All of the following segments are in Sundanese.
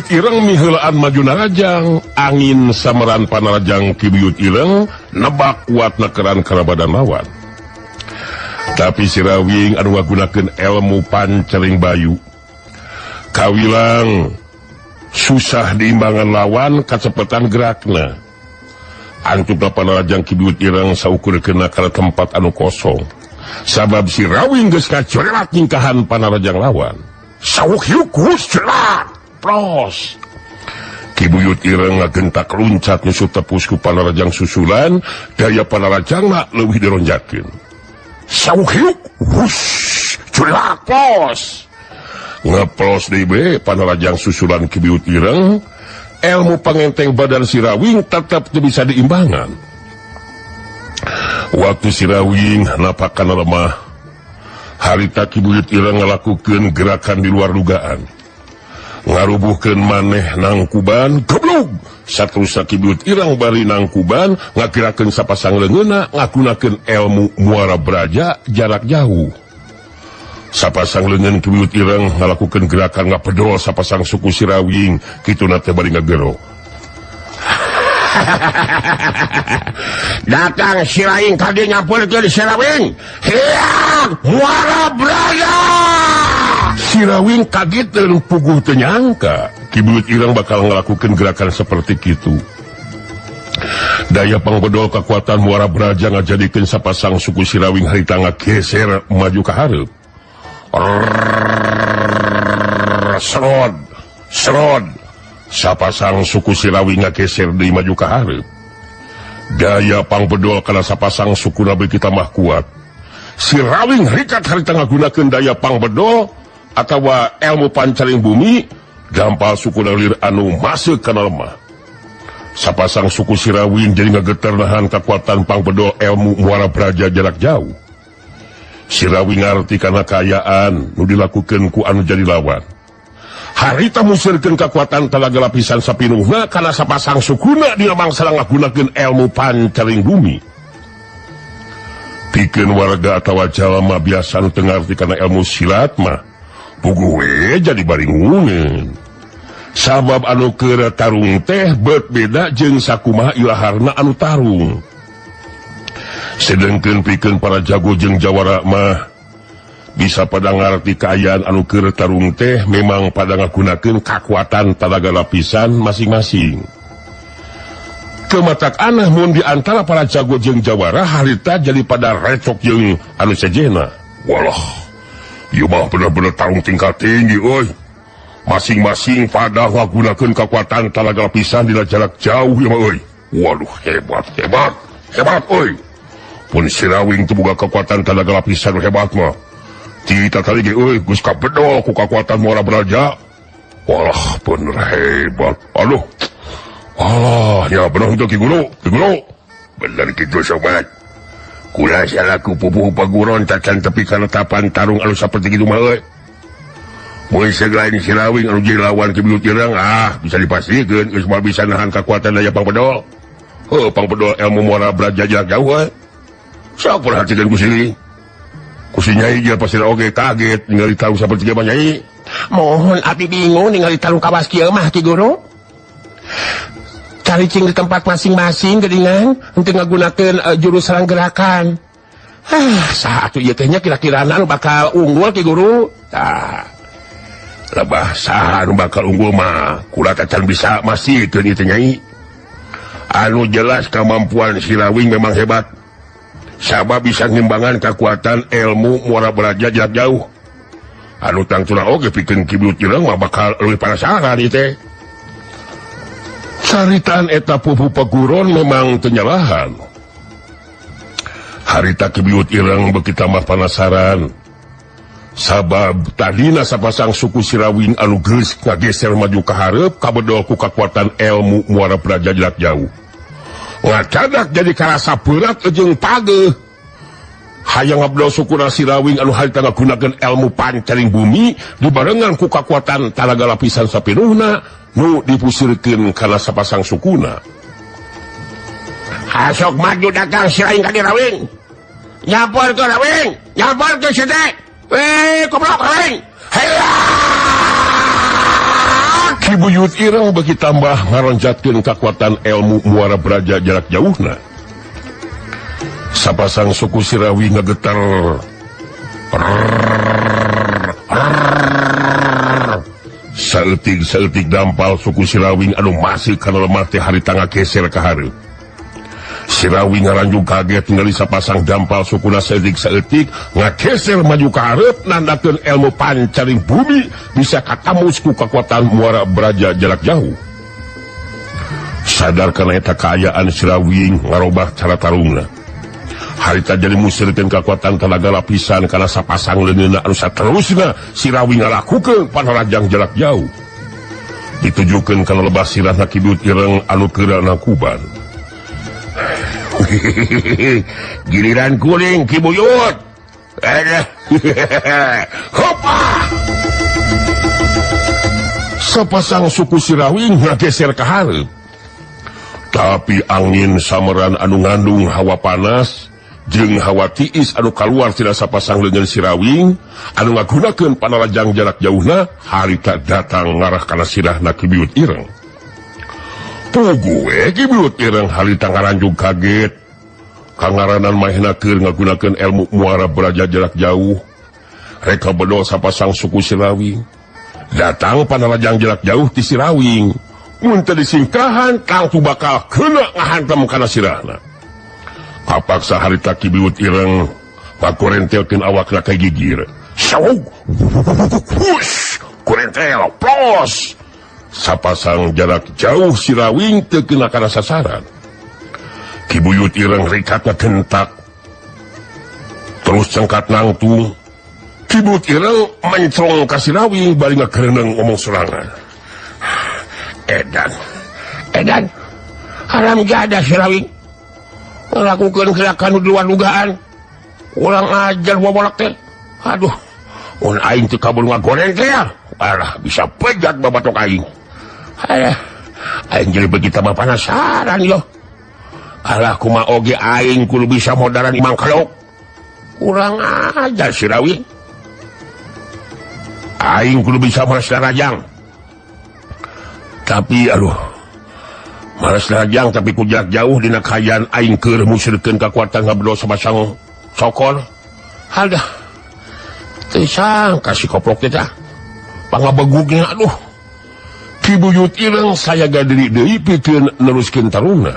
Buyut Ireng miheulaan maju narajang, angin sameran panarajang Ki Buyut Ireng nebak kuat nekeran kana badan lawan. Tapi Sirawing anu ngagunakeun ilmu pancering bayu. Kawilang susah diimbangan lawan kacepetan gerakna. Antupna panarajang Ki Buyut Ireng saukur kena kana tempat anu kosong. Sabab Sirawing geus kacorelat nyingkahan panarajang lawan. Sawuk hiuk hus celat. Pros. Ki Buyut Ireng ngagentak luncat nyusul tepus ku panarajang susulan, daya panarajangna leuwih dironjakeun. Sawuk hiuk hus celat pros. Ngeplos deui be panarajang susulan Ki Buyut Ireng, ilmu pangenteng badan Sirawing tetap teu bisa diimbangan. Waktu Sirawing napakan lemah, harita Ki Buyut Ireng ngalakukeun gerakan di luar dugaan. Ngarubuhkeun maneh nangkuban, geblug. Saterusna Ki Buyut Ireng bari nangkuban, ngagerakeun sapasang leungeunna ngagunakeun ilmu muara braja jarak jauh. Sapasang leungeun Ki Buyut Ireng ngalakukeun gerakan ngapedol sapasang suku Sirawing, kituna teh bari ngagero. Datang Sirawing kadi nyampurkeun Sirawing. Hiang muara braja. Sirawing kaget dan puguh teu nyangka Ki Buyut Ireng bakal ngelakukan gerakan seperti itu. Daya pangbedol kekuatan muara braja ngajadikeun sapasang suku Sirawing harita ngageser maju ka hareup. Serod, serod. Sapasang suku Sirawing ngageser deui maju ka hareup. Daya pangbedol kana sapasang suku nabi kita mah kuat. Sirawing rikat harita ngagunakeun daya pangbedol atawa ilmu pancaring bumi gampal suku nalir anu masuk kana lemah. Sapasang suku Sirawing jadi ngageter nahan kekuatan pangbedol ilmu muara braja jarak jauh. Sirawing ngarti kana kaayaan nu dilakukeun ku anu jadi lawan. Harita musirkeun kekuatan talaga lapisan sapinuhna kana sapasang sukuna dina mangsa ngagunakeun ilmu pancaring bumi. Pikeun warga atawa jalma biasa nu teu ngarti kana ilmu silat mah puguh we jadi baringungeun. Sabab anu keur tarung teh beut beda jeung sakumaha ilaharna anu tarung. Sedengkeun pikeun para jago jeung jawara mah bisa pada ngarti kaayaan anu keur tarung teh memang pada ngagunakeun kakuatan talaga lapisan masing-masing. Kematak aneh mun di antara para jago jeung jawara harita jadi pada recok jeung anu sejena. Walah, ieu mah bener-bener tarung tingkat tinggi euy. Masing-masing pada ngagunakeun kekuatan talaga lapisan dina jarak jauh ieu mah euy. Waduh, hebat, hebat, hebat euy. Pun Sirawing teu boga kekuatan talaga lapisan hebat mah. Kita tadi ge euy geus kabedol ku kekuatan muara braja. Walah, bener hebat. Aduh. Alah, ya bener henteu Ki Guru, Ki Guru. Bener kitu sobat. Kula salaku pupuhu paguron tacan tepi kana tapan tarung anu saperti kitu mah euy. Mun seglain Sirawing anu jadi lawan Ki Buyut Ireng, ah bisa dipastikeun geus moal bisa nahan kekuatan daya pangbedol. Heuh, pangbedol ilmu muara braja jarak jauh euy. Sok perhatikeun ku sini. Ku si Nyai dia pasti oge kaget ningali tarung saperti kieu mah Nyai. Mohon abdi bingung ningali tarung kawas kieu mah Ki Guru. Caricing di tempat masing-masing geuningan henteu ngagunakeun jurus serang gerakan. Ah, saha atuh ieu teh nya kira-kirana anu bakal unggul Ki Guru? Tah. Lebah saha anu bakal unggul mah kula tacan bisa masikeun ieu teh Nyai. Anu jelas kemampuan Sirawing memang hebat. Sabab bisa ngimbangan kekuatan ilmu muara braja jarak jauh. Anu tangtuna oge pikeun Ki Buyut Ireng mah bakal leuwih penasaran ieu teh. Caritaan eta pupu paguron memang tenyalahan. Harita Ki Buyut Ireng beuki tambah penasaran. Sabab tadina sapasang suku Sirawing anu geus ngageser maju ka hareup kabedol ku kekuatan ilmu muara braja jarak jauh. Ngacadak jadi karasa berat jeung pageuh. Hayang ngabedol sukuna Sirawing anu harita ngagunakeun ilmu pancaring bumi dibarengan ku kekuatan talaga lapisan sapinuhna nu dipusirkeun kana sapasang sukuna. Hasok maju datang Sirawing ka Rawing. Nyamperkeun Rawing, nyamperkeun si teh. Weh, goblok Rawing. Heya! Ki Ki Buyut Ireng beuki tambah ngaronjatkeun kakuatan ilmu muara braja jarak jauhna. Sapasang suku Sirawi ngagetar. Saeutik-saeutik dampal suku Sirawing anu masih kana lemah teh harita ngageser ka hareup. Sirawi ngaranjung kaget ningali sapasang dampal sukuna saeutik-saeutik ngageser maju ka hareup nandakeun ilmu pancaring bumi bisa katamus ku kakuatan muara braja jarak jauh. Sadar kana eta kaayaan Sirawing ngarobah cara tarungna. Harita jadi musirkeun kakuatan tenaga lapisan kana sapasang leungeunna anu saterusna Sirawing ngalakukeun panarajang jarak jauh. Ditujukeun kana lebah sirahna Ki Buyut Ireng anu keur nangkuban. Giliran kuring Ki Buyut. Hopa! Sapasang suku Sirawing ngageser ka hareup. Tapi angin sameran anu ngandung hawa panas jeung hawa tiis anu kaluar tina sapasang leungeun Sirawing anu ngagunakeun panarajang jarak jauhna harita datang ngarah kana sirahna Ki Buyut Ireng. Puguh we Ki Buyut Ireng harita ngaranjung kaget. Kangaranan mahna keur ngagunakeun ilmu muara braja jarak jauh. Reka bedol sapasang suku Sirawing. Datang panarajang jarak jauh ti Sirawing. Mun teu disingkahan tangtu bakal kena ngahantam kana sirahna. Kapaksa harita Ki Buyut Ireng pakorentelkeun awakna ka gigir. Saug! Hush! Korentel plos! Sapasang jarak jauh Sirawing teu kena kana sasaran. Ki Buyut Ireng rikatna gentak. Terus cengkat nangtung. Ki Buyut Ireng mencrong ka Sirawing bari ngagereneng ngomong sorangan. Edan. Edan. Haram jadah Sirawing. Ngelakukeun gerakan nu di luar dugaan. Urang ajar bobolak teh. Aduh. Mun aing teu kabur ngagoreng teh ya. Alah bisa pejat babatok aing. Alah. Aing jadi begitu tambah penasaran yo. Alah kumaha oge aing kudu bisa modaran Imang Kalok. Kurang ajar Sirawing. Aing kudu bisa malas rajang. Tapi aduh. Malas rajang tapi ku jarak jauh dina kaayaan aing keur musirkeun kakuatan ngabedol sapasang sokor. Hadah. Teu sangka si koplok teh tah. Pangabegugna aduh. Ki Buyut Ireng sayaga diri deui pikeun neruskeun tarungna.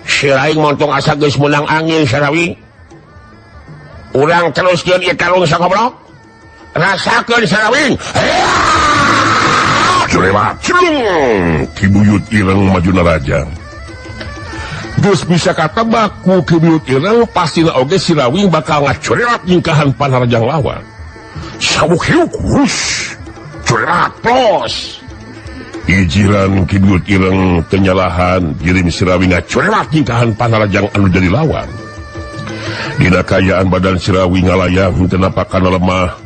Siraing montong asa geus meunang angin Sirawing. Urang teruskeun ieu tarung sagoblok. Rasakeun Sirawing. Curewat, celung. Ki Buyut Ireng maju narajang. Geus bisa katebak ku Ki Buyut Ireng pastina oge Sirawing bakal ngacurewat nyingkahan panarajang lawan. Sabuk hiuk, wush. Curewat, plos. Ijiran Ki Buyut Ireng tenyalahan jirim Sirawing ngacurewat nyingkahan panarajang anu jadi lawan. Dina kaayaan badan Sirawing ngalayang henteu napakana lemah.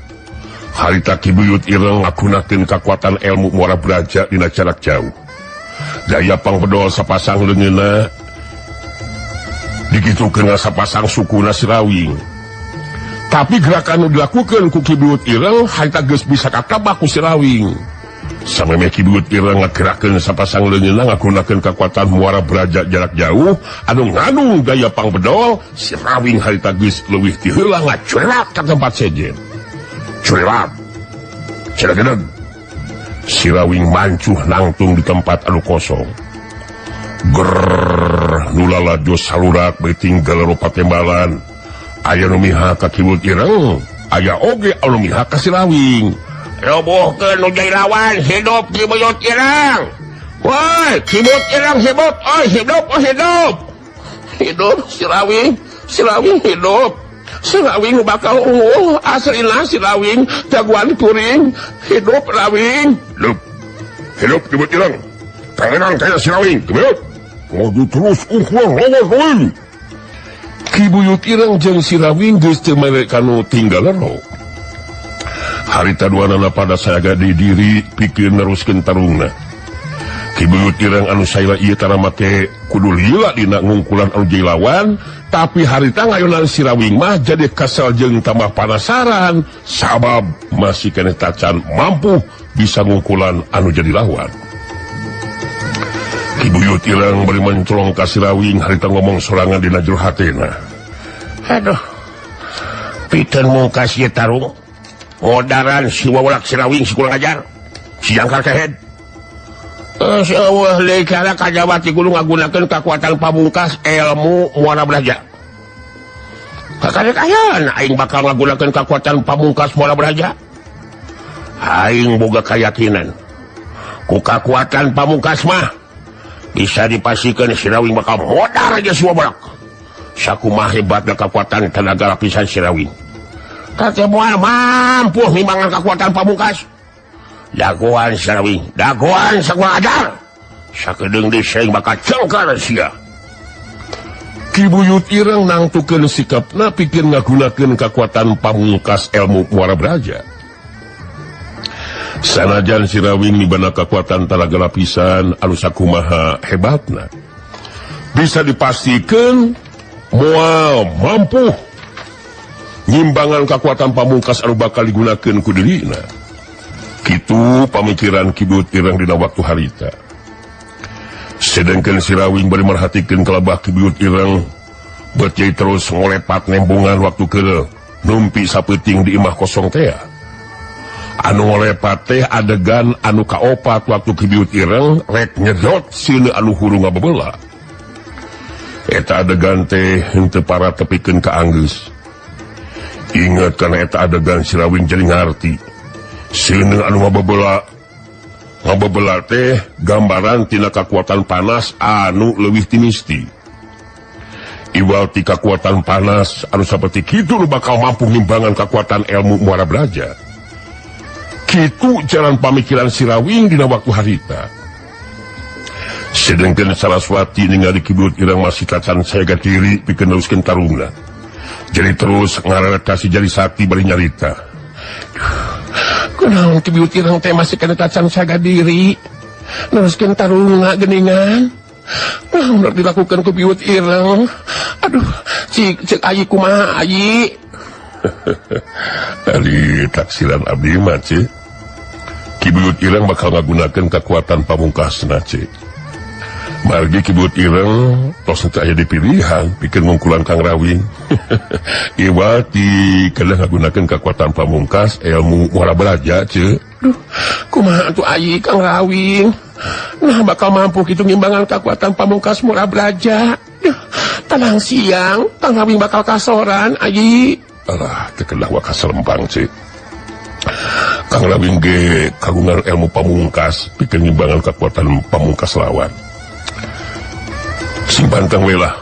Harita Ki Buyut Ireng ngagunakeun kakuatan ilmu muara braja dina jarak jauh. Daya pangbedol sapasang leungeunna dikitukeun sapasang sukuna Sirawing. Tapi gerakan nu dilakukeun ku Ki Buyut Ireng harita geus bisa katabak ku Sirawing. Samemeh Ki Buyut Ireng ngagerakeun sapasang leungeunna ngagunakeun kakuatan muara braja jarak jauh anu ngandung daya pangbedol, Sirawing harita geus leuwih ti heula ngacurak ka tempat sejen. Curelat. Ceregedeg. Sirawing mancuh nangtung di tempat anu kosong. Grrrr, nulala jo salurak beuting tinggal rupa tembalan. Aya nu miha ka Ki Buyut Ireng, aya oge anu miha ka Sirawing. Robohkeun nu jadi lawan, hidup Ki Buyut Ireng. Woi, Ki Buyut Ireng hidup, oh hidup, oh hidup. Hidup Sirawing, Sirawing hidup. Sirawing bakal unggul, aslina Sirawing jagoan kuring, hidup Rawing. Hidup. Hidup Ki Buyut Ireng. Tangan kaya Sirawing, Ki Buyut. Maju terus unggul lawan Rawing. Ki Buyut Ireng jeung Sirawing geus teu mere kanu tinggal lero. Harita duanana pada sayaga di diri pikeun neruskeun tarungna. Ki Buyut Ireng anu saila ieu tara make kudu lila dina ngungkulan anu jadi lawan, tapi harita ngayonan Sirawing mah jadi kesel jeung tambah penasaran sabab masih keneh tacan mampu bisa ngungkulan anu jadi lawan. Ki Buyut Ireng bari menclong ka Sirawing harita ngomong sorangan dina jero hatena. Aduh, pikeun mungkas ieu tarung ngodaran si wawalak Sirawing si kurang ajar si jangkar kehed. Eueuh deui kana kajawati kudu ngagunakeun kakuatan pamungkas ilmu Muara Braja. Kakadek ayana aing bakal ngagunakeun kakuatan pamungkas Muara Braja. Aing boga kayakinan ku kakuatan pamungkas mah bisa dipastikan Sirawing bakal modar aja si wawalak. Sakumaha hebatna kakuatan tenaga lapisan Sirawing. Kate moal mampu nimbangan kakuatan pamungkas. Dagoan Sirawing, dagoan sakurang ajar. Sakedeung deui saing bakal cengkar sia. Ki Buyut Ireng nangtukeun sikapna pikeun ngagunakeun kakuatan pamungkas ilmu Muara Braja. Sanajan Sirawing mibana kakuatan talaga lapisan anu sakumaha hebatna, bisa dipastikan moal mampu nyimbangan kakuatan pamungkas anu bakal digunakeun ku dirina. Kitu pamikiran Ki Buyut Ireng dina waktu harita. Sedengkeun Sirawing bari merhatikeun kelabah Ki Buyut Ireng beuti terus ngolepat nembungan waktu keur numpi sapeuting di imah kosong tea. Anu ngolepat teh adegan anu kaopat waktu Ki Buyut Ireng rek nyedot seuneu anu hurung ngabebela. Eta adegan teh henteu para tepikeun ka anggeus. Ingat kana eta adegan Sirawing jadi ngarti. Seuneu anu ngabebela teh gambaran tina kakuatan panas anu leuwih ti misti. Iwal ti kakuatan panas anu saperti kitu nu bakal mampu nimbangan kakuatan ilmu Muara Braja. Kitu jalan pamikiran Sirawing dina waktu harita. Sedengkeun Saraswati ningali Ki Buyut Ireng masih tacan saega diri pikeun neruskeun tarungna. Jadi terus ngareret ka si Jali Sakti bari nyarita. Kunaon Ki Buyut Ireng teh masih kana tacan saega diri neruskeun tarungna geuningan. Naon rek dilakukeun ku Buyut Ireng? Aduh, cik cek ayi kumaha ayi? Ari taksiran abdi mah cik. Ki Buyut Ireng bakal ngagunakeun kakuatan pamungkasna cik. Margi Ki Buyut Ireng tos teu aya di pilihan pikeun ngungkulan Kang Rawing. Iwati kedah ngagunakeun kakuatan pamungkas ilmu Muara Braja cik. Duh, kumaha atuh ayi Kang Rawing? Nah bakal mampu kitu ngimbangan kakuatan pamungkas Muara Braja. Duh, tenang siang Kang Rawing bakal kasoran ayi. Alah, teu kedah wa kaserempang cik. Kang Rawing ge kagungan ilmu pamungkas pikeun ngimbangan kakuatan pamungkas lawan. Sing pantang we lah.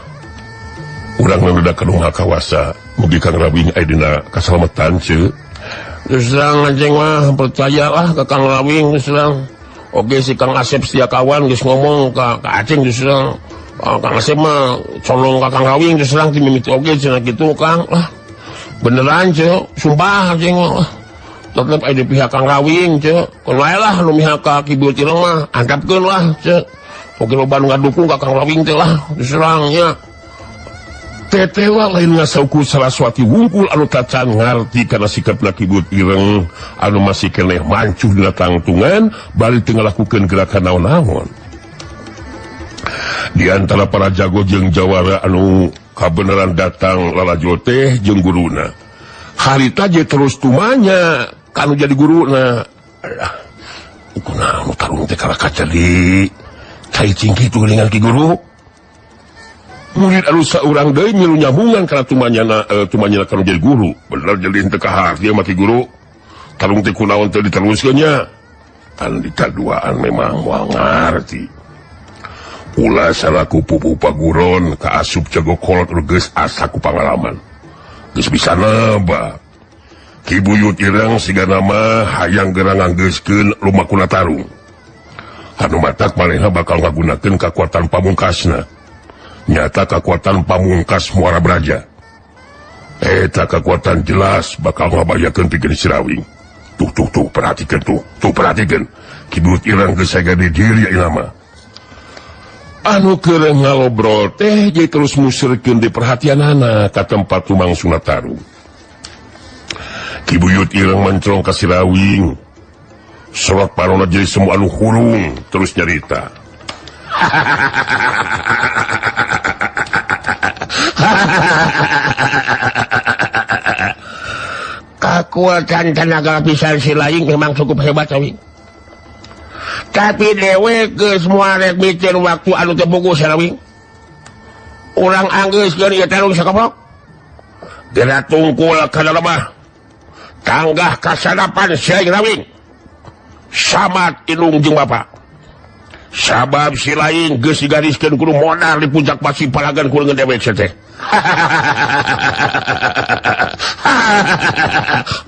Urang mah ka nu kawasa, mugi Kang Rawing aya dina kasalametan ceuk. Terus terang anjing mah percayalah ke Kang Rawing terus terang. Oke si Kang Asep setia kawan geus ngomong ka Aceng terus terang. Kang Asep mah colong ka Kang Rawing terus terang ti mimiti oge cenah kitu Kang. Lah beneran ceuk, sumpah anjing mah. Tetep aya di pihak Kang Rawing ceuk. Keun wae lah nu mihak ka Ki Buyut Ireng mah, angkapkeun lah ceuk. Oke loba nu ngadukung ka Kang Rawing teh lah terus terang nya. Tetewa lain ngasauku Saraswati wungkul anu tacan ngarti kana sikapna Ki Buyut Ireng anu masih keneh mancuh dina tangtungan bari teu ngalakukeun gerakan naon-naon. Di antara para jago jeung jawara anu kabeneran datang lalajo teh jeung guruna. Harita je terus tumanya kanu jadi guruna. Alah, kunaon tarung teh kalaka jadi cai cingki kitu geuningan Ki Guru. Murid anu saurang deui ngilu nyambungan kana tumanyana kanu jadi guru. Bener jadi henteu kaharti mah Ki Guru. Tarung teh kunaon teh diteruskeun nya. Tan dikaduaan memang moal ngarti. Ulah salaku pupu paguron kaasup jago kolot geus asa ku pangalaman. Geus bisa neba. Ki Buyut Ireng sigana mah hayang gerang nganggeuskeun lumakuna tarung. Anu matak manehna bakal ngagunakeun kakuatan pamungkasna. Nyata kakuatan pamungkas Muara Braja. Eta kakuatan jelas bakal ngabayakeun pikeun Sirawing. Tuh tuh tuh perhatikeun tuh, tuh perhatikeun. Ki Buyut Ireng geus siga di diri ayeuna mah. Anu keur ngalobrol teh jadi terus musirkeun di perhatianana ka tempat lumangsungna tarung. Ki Buyut Ireng menclong ka Sirawing. Sorot parona jadi semua anu hurung terus nyarita. Kakuatan tenaga lapisan si lain memang cukup hebat Sawing. Tapi dewek geus moal rek mikeun waktu anu teu puguh Sarawing. Urang anggeuskeun ieu tarung sakoplok. Geura tungkul kana lemah. Tanggah kasadapan si Rawing. Samat indung jeung bapa. Sabab si lain geus digariskeun kudu modar di puncak pasti palagan ku leungeun dewek teh.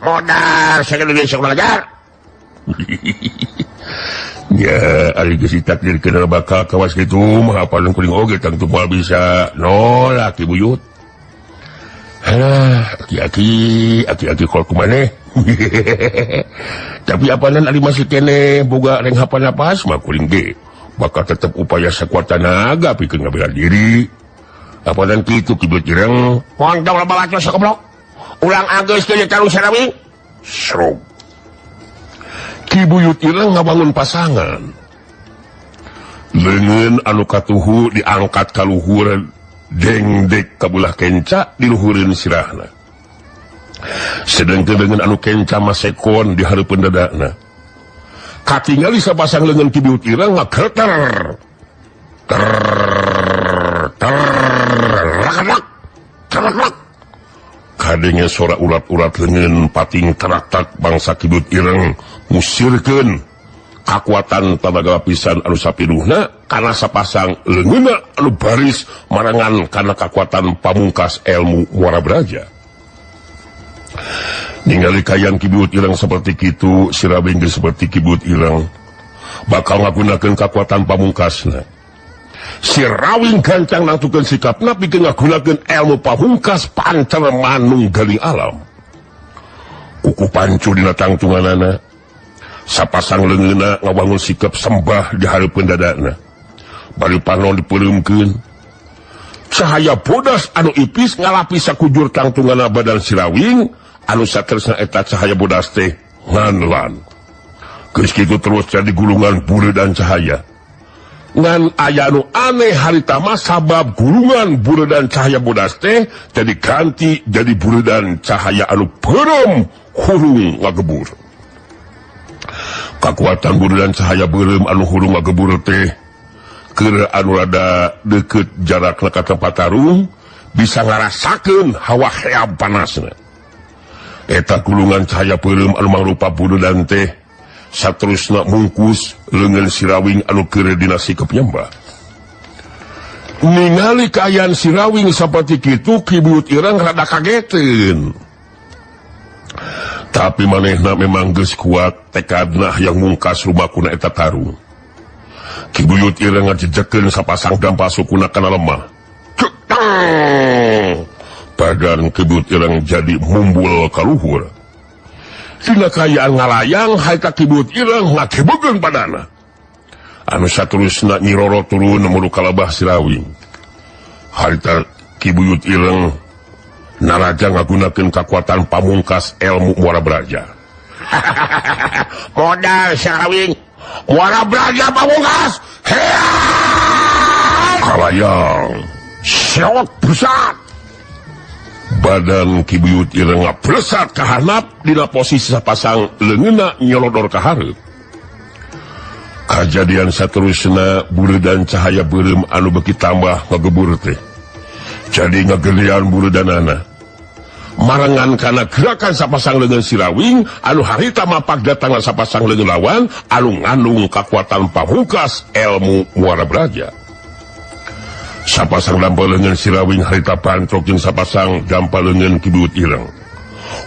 Modar sagala sok belajar. Ya, ari geus ditakdirkeun bakal kawas kitu mah apan kuring oge tangtu moal bisa nolak ki buyut. Halah, aki-aki, aki-aki kol kumaneh. Tapi apanan ari masih keneh boga renghapan napas mah kuring ge bakal tetep upaya sekuat tenaga pikeun ngabela diri. Apanan kitu Ki Buyut Ireng? Montong loba bacot sakoblok. Ulang anggeus ke tarung Sarawi. Srog. Ki Buyut Ireng ngabangun pasangan. Leungeun anu katuhu diangkat ka luhur dengdek kabulah kenca diluhureun sirahna. Sedengkeun leungeun anu kenca masekon di hareupeun dadana. Katingali sapasang leungeun Ki Buyut Ireng ngageter. Ter ter rarak terak. Kadenge sora urat-urat leungeun pating teraktak bangsa Ki Buyut Ireng musirkeun kakuatan tenaga lapisan anu sapinuhna kana sapasang leungeunna anu baris marangan kana kakuatan pamungkas ilmu Muara Braja. Ningali kayang Ki Buyut Ireng seperti kitu, si Rawing geus seperti Ki Buyut Ireng bakal ngagunakeun kakuatan pamungkasna. Si Rawing gancang nangtukeun sikapna pikeun ngagunakeun ilmu pamungkas pancer manunggaling alam. Kuku pancu dina tangtunganana, sapasang leungeunna ngawangun sikap sembah di hareupeun dadana. Bari panon dipereumkeun. Cahaya bodas anu ipis ngalapis sakujur tangtunganna badan si Rawing anu satersna eta cahaya bodas teh nganlan. Geus kitu terus jadi gulungan buredan cahaya. Ngan aya anu aneh harita mah sabab gulungan buredan cahaya bodas teh jadi ganti jadi buredan cahaya anu beureum hurung ngagebur. Kakuatan buredan cahaya beureum anu hurung ngagebur teh keur anu rada deukeut jarakna ka tempat tarung bisa ngarasakeun hawa heab panasna. Eta gulungan cahaya beureum anu mangrupa buredan teh saterusna mungkus leungeun si Rawing anu keur dina sikep nyembah. Ningali kaayaan si Rawing saperti kitu Ki Buyut Ireng rada kageteun. Tapi manehna memang geus kuat tekadna hayang mungkas rumakuna eta tarung. Ki Buyut Ireng ngajejekeun sapasang dampa sukuna kana lemah. Cetang! Badan Ki Buyut Ireng jadi mumbul ka luhur. Dina kaayaan ngalayang harita Ki Buyut Ireng ngagebegeun padana. Anu saterusna nyiroro turun muru kalabah si Rawing. Harita Ki Buyut Ireng naraja ngagunakeun kakuatan pamungkas ilmu Muara Braja. Modal si Rawing Muara Braja pamungkas. Hea! Kalayang sewot besar. Badan Ki Buyut Ireng ngablesat ka handap dina posisi sapasang leungeunna nyolodor ka hareup. Kajadian saterusna buredan cahaya beureum anu beuki tambah ngagebur teh. Jadi ngagelian buredanana. Marengan kana gerakan sapasang leungeun si Rawing anu harita mapak datangna sapasang leungeun lawan anu ngandung kakuatan pamungkas ilmu Muara Braja. Sapasang dampa leungeun si Rawing harita pantrok jeung sapasang dampa leungeun Ki Buyut Ireng.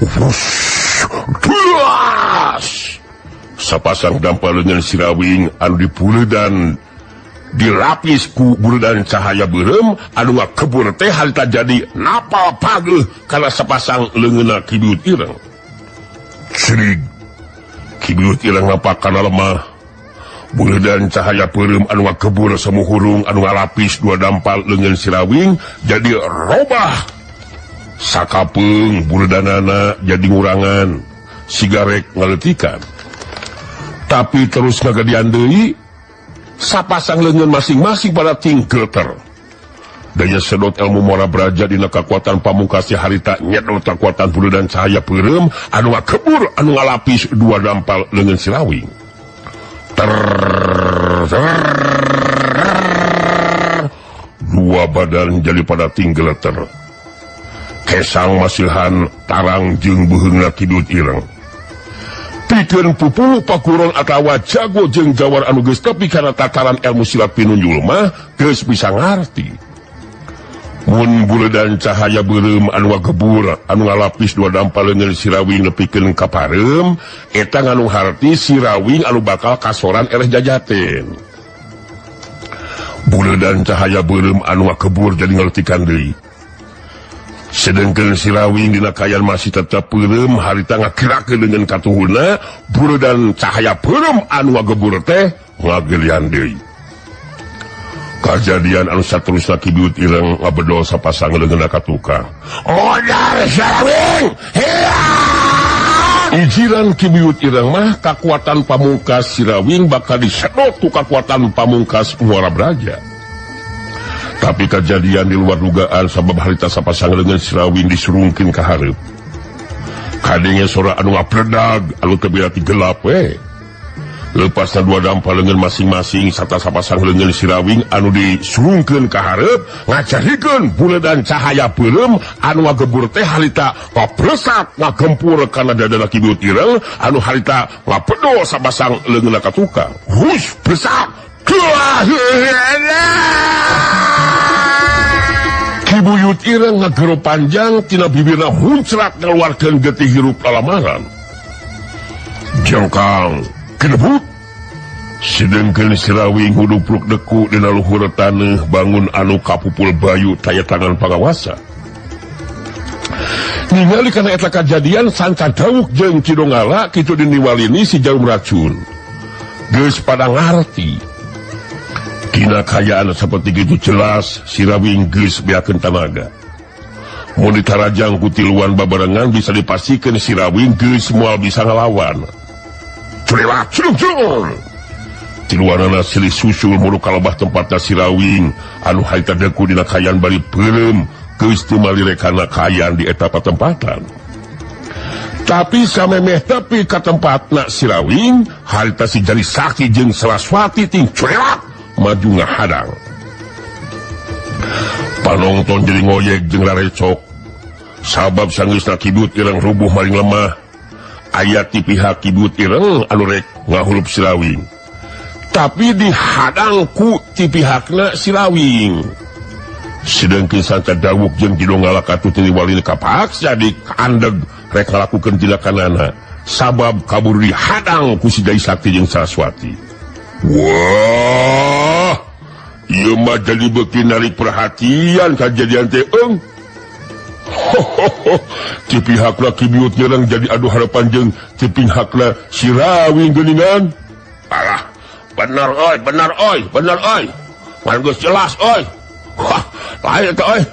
Wush, duas! Sapasang dampa leungeun si Rawing anu dipuledan dilapis ku buredan cahaya beureum anu ngakebur teh harita jadi napal pageuh kana sapasang leungeunna Ki Buyut Ireng. Cerig Ki Buyut Ireng napak kana lemah. Buredan cahaya beureum anu ngakebur samuhurung anu ngalapis dua dampal leungeun si Rawing jadi robah. Sakapeung buredanana jadi ngurangan sigarek ngaleutikan. Tapi terus ngagedian deui, sapasang leungeun masing-masing pada tingkelter. Daya sedot ilmu Muara Braja dina kekuatan Pamungkas harita nyedot kekuatan dan cahaya peureum anu ngakebur anu ngalapis dua dampal leungeun Sirawing. Ter, ter, dua badan jadi pada tinggeleter. Kesang masihan tarang jeung beuheungna Kidut Ireng. Pikeun pupuhu paguron atawa jago jeung jawar anu geus tepi kana tataran ilmu silat pinunjul mah geus bisa ngarti. Mun buledan cahaya beureum anu ngagebur anu ngalapis dua dampal leungeun Sirawing nepikeun ka pareum, eta nganu harti Sirawing anu bakal kasoran eleh jajaten. Buledan cahaya beureum anu ngakebur jadi ngaletikan deui. Sedengkeun Sirawing dina kayan masih tetep peureum harita ngakirakeun dengan katuhuna, buledan cahaya peureum anu ngagebur teh ngagelian deui. Kajadian anu saterusna Kidut Ireng ngabedol sapasang leungeunna ka tukang. Modar Sirawing! Hiya! Ijiran Kibiyut Ireng mah kakuatan Pamungkas Sirawing bakal disedot ku kakuatan Pamungkas Muara Braja. Tapi kejadian di luar dugaan sabab harita sapasang leungeun Sirawing disurungkeun ka hareup. Kadenge sora anu ngapledag anu teu berarti gelap we. Lepasna dua dampal leungeun masing-masing sarta sapasang leungeun Sirawing anu disurungkeun ka hareup ngajarikeun buledan cahaya peureum anu ngagebur teh harita ngapresat ngagempur kana dadana Kidut Ireng anu harita ngapedol sapasang leungeunna ka tukang. Hus presat. Kibuyut Ireng ngagero panjang tina bibirna huncrat ngaluarkeun getih hirup lalamaran. Jengkang kedebut. Sedengkeun Sirawing hudupluk deku dina luhur taneuh bangun anu kapupul bayu taya tangan pangawasa. Ningali kana eta kajadian Sanca Dawuk jeung Cidongala kitu diniwalini si jarum racun. Geus pada ngarti. Dina kayaan seperti gitu jelas Sirawing geus beakeun tanaga. Mun ditarajang ku tiluan babarengan bisa dipastikan Sirawing geus moal bisa ngalawan. Curewat, curung, curung. Tiluanana silih susul muru kalebah tempatna Sirawing anu harita deku dina kayan bari peureum geus teu malirekana kayan di eta patempatan. Tapi samemeh tepi ka tempatna Sirawing harita si Jari Sakti jeung Saraswati ting curewat maju ngahadang. Panonton jadi ngoyek jeung rarecok. Sabab sanggeusna Kidut Ireng rubuh maling lemah. Aya ti pihak Kidut Ireng anu rek ngahulup Sirawing. Tapi dihadang ku ti pihakna Sirawing. Sedengkeun Sanca Dawuk jeung Cidongala katuh teu walina kapaksa dikandeg rek ngalakukeun tindakanana. Sabab kabur dihadang ku si Jai Sakti jeung Saraswati. Wah, ieu mah jadi beuki narik perhatian kajadian teh eung. Ti pihakna Kibiyut Ireng jadi adu harapan jeung ti pihakna Sirawing geuningan. Alah, bener euy, bener euy, bener euy. Ngan geus jelas euy. Wah, lain teh euy.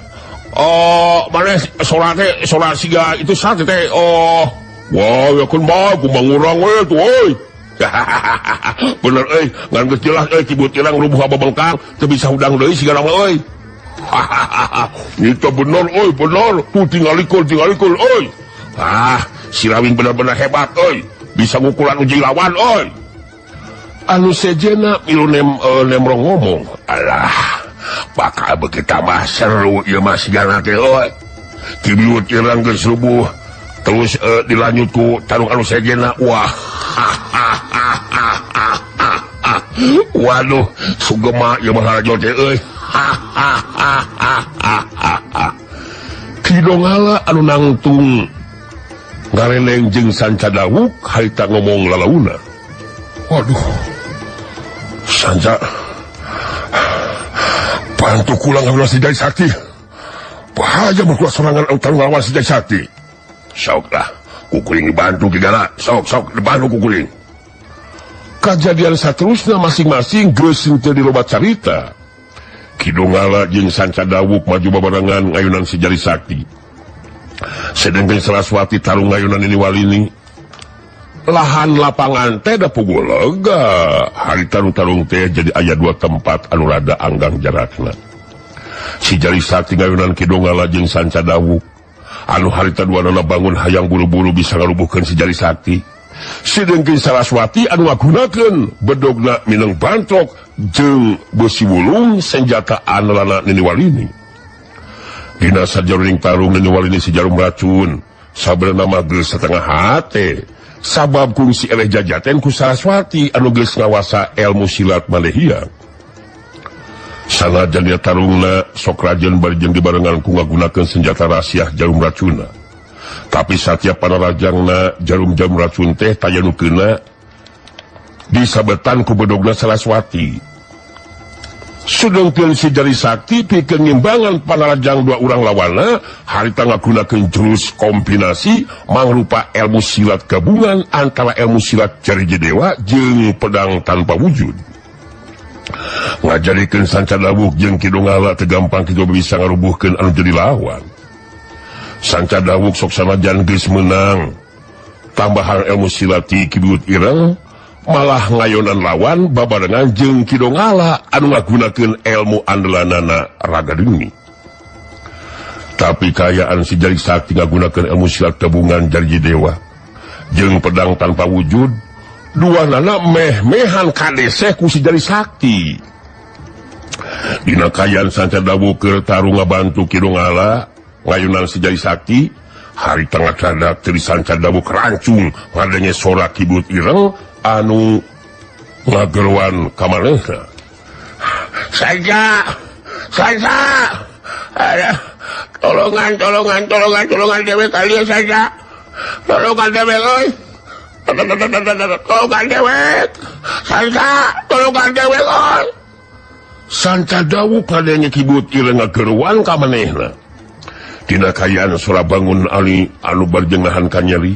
Oh, maneh salat teh salat siga itu sate teh. Oh, wah, yakeun bae kumaha ngurang we tuh euy. Bener euy, ngan geus jelas euy Kibuyut Ireng rubuh babengkang teu bisa hudang deui sigana mah euy. Itu bener euy, bener. Tuh tingalikeun, tingalikeun euy. Ah, Sirawing bener-bener hebat euy. Bisa ngukulan uji lawan euy. Anu sejena milu nemrong ngomong. Alah, bakal beuki tambah seru ieu mah sigana teh euy. Kibuyut Ireng geus rubuh terus dilanjut ku tarung anu sejena. Wah. Waduh, sugema ieu mah lalajo teh euy. Kidongala anu nangtung ngareneng jeung Sanca Dawuk harita ngomong lalauna. Waduh. Sanca bantu kula ngawula si Jai Sakti. Bahaya mun kula sorangan anu tarung nglawan si Jai Sakti. Sok lah, kukuring dibantu kigala. Sok sok dibantu kukuring. Kajadian saterusna masing-masing geus henteu diloba carita. Kidongala jeung Sanca Dawuk maju babarengan ngayunan si Jari Sakti. Sedengkeun Saraswati tarung ngayunan ini walini. Lahan lapangan teh da puguh lega. Hari tarung-tarung teh jadi aya dua tempat anu rada anggang jarakna. Si Jari Sakti ngayunan Ki Donggala jeung Sanca Dawuk. Anu harita duanana bangun hayang buru-buru bisa ngarubuhkeun si Jari Sakti. Sidengkeun Saraswati anu ngagunakeun bedogna mineng bantrok jeung besi wulung senjata andelana Nini Walini. Dina sajaroning tarung Nini Walini si jarum racun sabenerna mah geus satengah hate. Sabab kungsi eleh jajaten ku Saraswati anu geus ngawasa ilmu silat manehia. Sanajan dia tarungna sok rajen bari jeung dibarengan ku ngagunakeun senjata rahasia jarum racunna. Tapi satiap panarajangna jarum-jarum racun teh taya nu keuna disabetan ku bedogna Saraswati. Sudengkeun si Jari Sakti pikeun ngimbangan panarajang dua urang lawanna, harita ngagunakeun jurus kombinasi mangrupa ilmu silat gabungan antara ilmu silat Jariji Dewa jeung pedang tanpa wujud. Ngajarikeun Sanca Dawuk jeung Ki Donggala teu gampang kitu bisa ngarubuhkeun anu jadi lawan. Sanca Dawuk sok sanajan geus meunang tambahan ilmu silat ti Ki Buyut Ireng, malah ngayonan lawan babarengan jeung Ki Donggala anu ngagunakeun ilmu andelanana Raga Demi. Tapi kaayaan si Jari Sakti ngagunakeun ilmu silat gabungan Jariji Dewa jeung pedang tanpa wujud, duanana meh-mehan kadeseh ku si Jari Sakti. Dina kaayaan Sanca Dawuk keur tarung ngabantu Ki Donggala ngayunan si Jari Sakti, hari tengah cadak teu Sanca Dawuk rancung ngadenge sora Ki Buyut Ireng anu ngageroan ka manehna. Sanca, Sanca, ada tolongan, tolongan, tolongan, tolongan dewek kali ya Sanca, tolongan dewek oi, tolongan dewek, Sanca, tolongan dewek oi. Sanca Dawuk ngadenge Ki Buyut Ireng ngageroan ka manehna. Dina kaayaan sora bangun ali anu barjeng nahan kanyeri.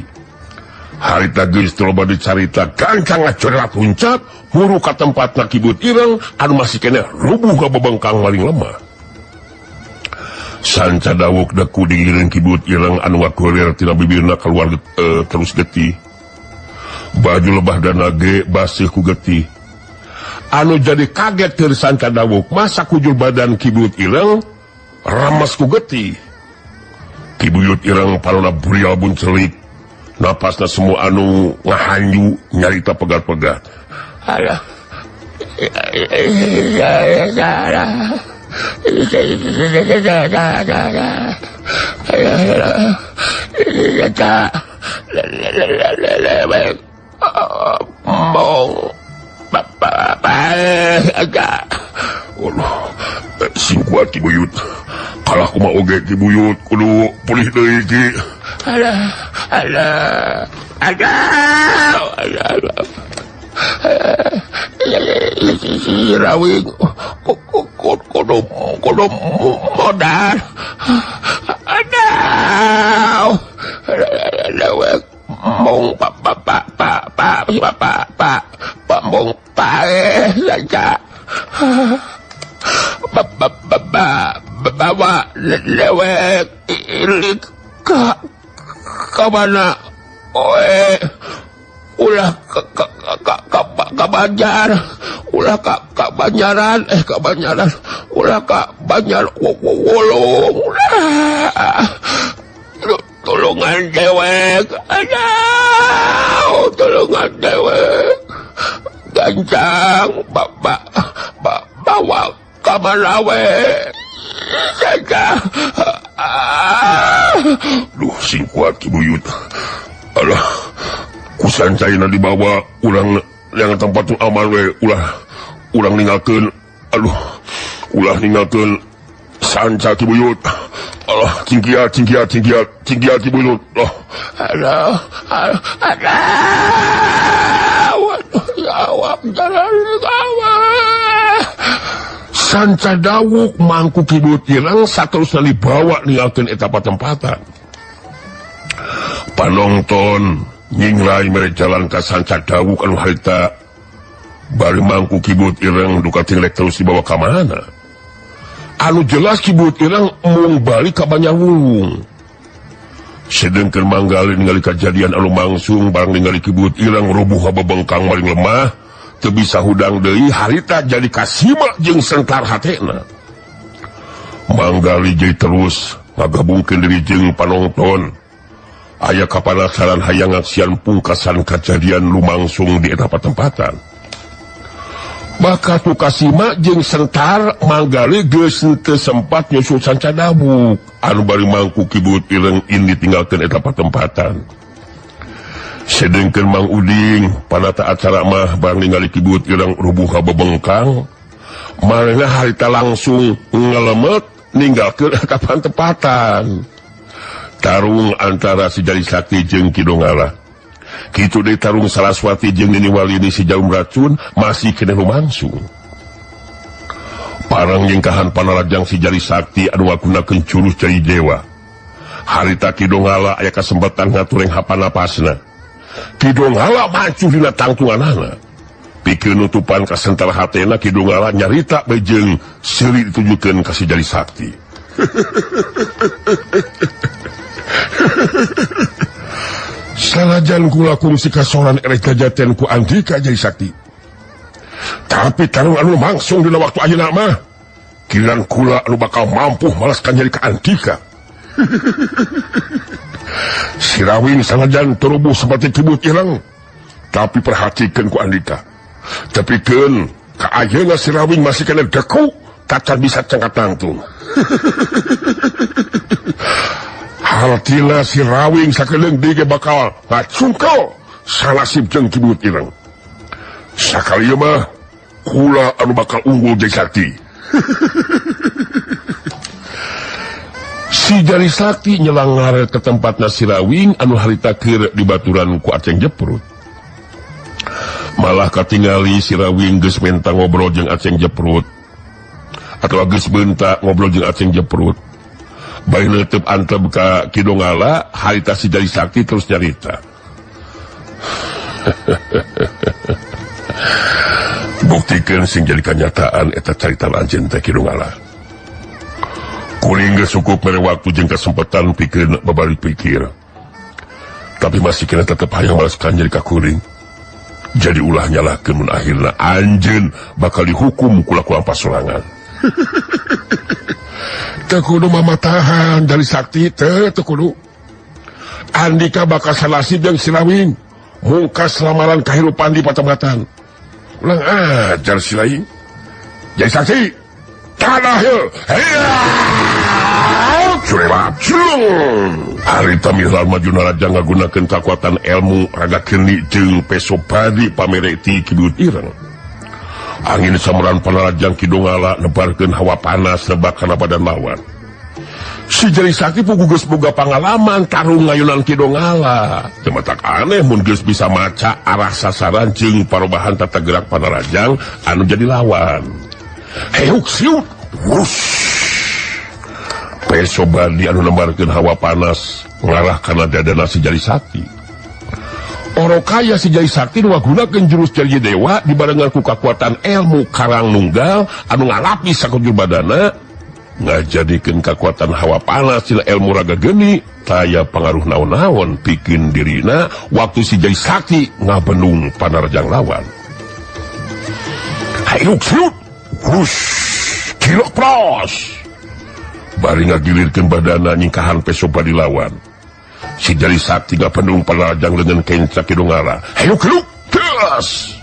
Harita geus teu loba dicarita gancang ngacerat huncap muru ka tempatna Ki Buyut Ireng anu masih keneh rubuh ngabebengkang maling lemah. Sanca Dawuk deku digiring Ki Buyut Ireng anu ngagoler tina bibirna keluar terus getih. Baju lebah dana ge baseuh ku getih. Anu jadi kaget keur Sanca Dawuk masa kujur badan Ki Buyut Ireng ramas ku getih. Ki Buyut Ireng palona burial buncelik. Napasna semua anu ngahanju nyarita pegat-pegat. Alah. Sing kuat Ki Buyut. Kalah kumaha oge Ki Buyut kudu pulih deui Ki. Alah, alah, alah, alah. Sirawing kudu kudu modal. Aduh, dewek mong pak pak pak pak pak pak pak pak mong paeh saja. Bawa dewek ilik ka ka mana? Oe ulah ka Banjar, ulah ka Banjaran, ka Banjaran, ulah ka Banjar Wulung. Tulungan dewek, aduh, tulungan dewek, gancang, bapak, bawa ka mana we? Saja. Duh, sing kuat Ki Buyut. Alah, kusan caina dibawa urang yang tempat nu aman we, ulah urang ninggalkeun. Aduh, ulah ninggalkeun Sanca Ki Buyut. Alah, cingkiat, cingkiat, cingkiat, cingkiat Ki Buyut. Loh. Aduh, aduh, aduh. Waduh, jawab jalan jawab. Sanca Dawuk mangku Ki Buyut Ireng saterusna dibawa ninggalkeun eta patempatan. Panonton nyingrai mere jalan ka Sanca Dawuk anu harita bari mangku Ki Buyut Ireng duka tinglek terus dibawa ka mana. Anu jelas Ki Buyut Ireng mung balik ka Banjarwulung. Sedengkeun Manggali ningali kajadian anu mangsung barang ningali Ki Buyut Ireng rubuh babengkang maring lemah teu bisa hudang deui harita jadi kasima jeung sentar hatena. Manggali jadi terus ngagabungkeun diri jeung panonton. Aya kapanasaran hayang ngaksian pungkasan kajadian lumangsung di eta patempatan. Bakal tu kasima jeung sentar Manggali geus teu sempat nyusul Sanca Dabuk anu bari mangku Ki Buyut Ireng ini ditinggalkeun eta patempatan. Sedengkeun Mang Uding panata acara mah barang ningali Ki Buyut Ireng rubuh babengkang, manehna harita langsung ngelemet ninggalkeun eta patempatan. Tarung antara si Jari Sakti jeung Ki Donggala. Kitu deui tarung Saraswati jeung Nini Walini si Jarum Racun masih keneh lumangsung. Parang nyingkahan panarajang si Jari Sakti anu ngagunakeun jurus Jari Dewa. Harita Ki Donggala aya kasempatan ngatureng hapanapasna. Ki Donggala maju dina tangtunganana. Pikeun nutupan kasentar hatena Ki Donggala nyarita bae jeung seuri ditujukeun ka si Jari Sakti. Sanajan kula kungsi kasoran erek kajaten ku Andika Jari Sakti. Tapi tarung anu langsung dina waktu ayeuna mah giliran kula anu bakal mampu malaskan nyeri ka Andika. Sirawing sanajan terubuh seperti Ki Buyut Ireng, tapi perhatikan ku Andika. Tepikeun ka ayeuna Sirawing masih kena deku tacan bisa cengkat tangtung. Hartina Sirawing sakedeung deui ge bakal ngacungkel sanasib jeung Ki Buyut Ireng. Sakali ieu mah kula anu bakal unggul Jari Sakti. Si Jari Sakti nyelang ngaret ke tempatna Sirawing anu harita keur dibaturan ku Aceng Jeprut. Malah katingali Sirawing geus menta ngobrol jeung Aceng Jeprut. Atawa geus beunta ngobrol jeung Aceng Jeprut. Bae neuteup antep ka Ki Donggala, harita si Jari Sakti terus nyarita. Buktikeun sing jadi kanyataan eta carita anjeun teh Ki Donggala. Kuring geus cukup mere waktu jeung kesempatan pikeun babalik pikir. Tapi masih kena tetep hayang malaskan jadi ka kuring. Jadi ulah nyalahkeun mun akhirna anjeun bakal dihukum ku lakuan pasorangan. Teu kudu mamatahan Jari Sakti teh teu kudu. Andika bakal sanasib jeung Sirawing mungkas lamaran kahirupan di patempatan. Ulang ajar Sirawing. Jari Sakti tanah ye. Surewa cilung. Harita mihlal maju narajang ngagunakeun kakuatan ilmu raga kendi jeung peso padi pamere ti Ki Buyut Ireng. Angin sameran panarajang Ki Donggala nebarkeun hawa panas nebak kana badan lawan. Si Jari Sakti puguh geus boga pangalaman tarung ngayunan Ki Donggala. Teu matak aneh mun geus bisa maca arah sasaran jeung parobahan tata gerak panarajang anu jadi lawan. Heuk siut, wush. Peso badi anu nembarkeun hawa panas ngarah kana dadana si Jari Sakti. Orokaya si Jari Sakti nu ngagunakeun jurus Jari Dewa dibarengan ku kakuatan ilmu karang nunggal anu ngalapis sakujur badana ngajadikeun kakuatan hawa panas tina ilmu raga geni taya pangaruh naon-naon pikeun dirina waktu si Jari Sakti ngabenung panarjang lawan. Hayuk siut, wush, kilok pros. Bari ngagilirkeun badana nyingkahan peso badi lawan. Si Jari Sakti ngapendung panarjang lengan kenca Ki Donggala. Hayu keluk, gas.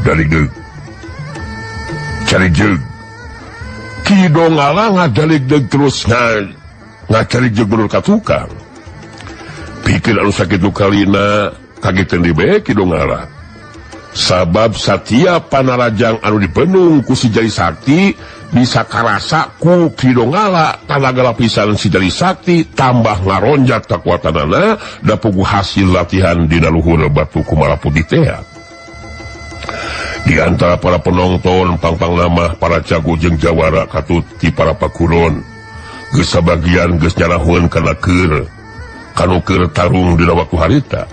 Dari geug. Cari jeug. Ki Donggala ngadalig deug terus ngacari jeug menurut ka tukang. Pikir anu sakitu kalina kagetan di bae Ki Donggala. Sabab satiap panarajang anu dipenung ku si Jari Sakti bisa karasa ku Ki Donggala tanaga lapisan si Jari Sakti tambah ngaronjat kekuatanana da puguh hasil latihan dina luhur batu kumala putih teh. Di antara para penonton pangpang nama para jago jeung jawara katut ti para pakuron geus sabagian geus nyarahun kana keur kanu keur tarung dina waktu harita.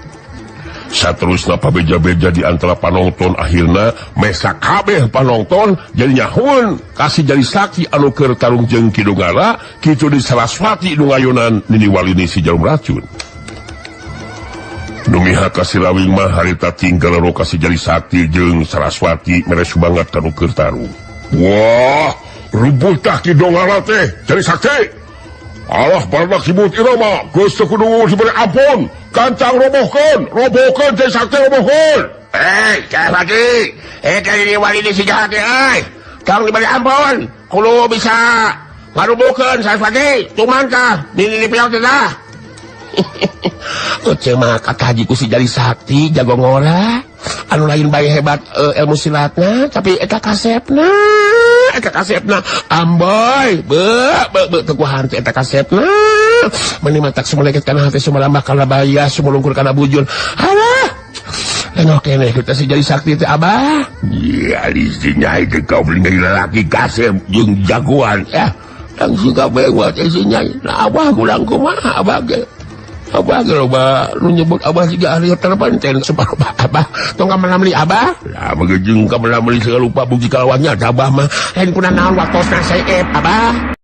Saterusna pabeja-beja di antara panonton, akhirna mesa kabeh panonton jadi nyahoeun ka si Jari Sakti anu keur tarung jeung Ki Donggala, kitu di Saraswati nu ngayunan Nini Walini si Jarum Racun. Nu mihak ka Silawing mah harita tinggal ka si Jari Sakti jeung Saraswati mere sumangat ka nu keur tarung. Wah, rubuh tah Ki Donggala teh, Jari Sakti. Alah, barudak sibut irama, geus teu kudu diberi ampun. Gancang robohkeun, robohkeun Jari Sakti, robohkeun. Eh, Saraswati, eh kali ini wali ini si jahat eh. Tong diberi ampun, kudu bisa ngarubuhkeun Saraswati, cuman kah nini ni piau teh dah. Ece mah kata haji ku si Jari Sakti jago ngora anu lain bae hebat ilmu silatna, tapi eta kasepna amboy be be be teu hante eta kasepna, meni matak sumeleket kana hate, sumalambah kana bayah, sumulungkur kana bujur. Alah, tengok keneh kita si Jari Sakti teh, Abah. Iya, di nyai teh kau beli lalaki kasep jeung jagoan. Ya langsung kabeh teh si nyai. Nah, Abah kurang kumaha, Abah ge? Abah ge loba nu nyebut Abah juga ahli terpenten sebab Abah tong ka meuli Abah. Lah, begitu ka meuli segala lupa bukti kalawannya Abah mah lain kuna naon, waktosna seep, Abah.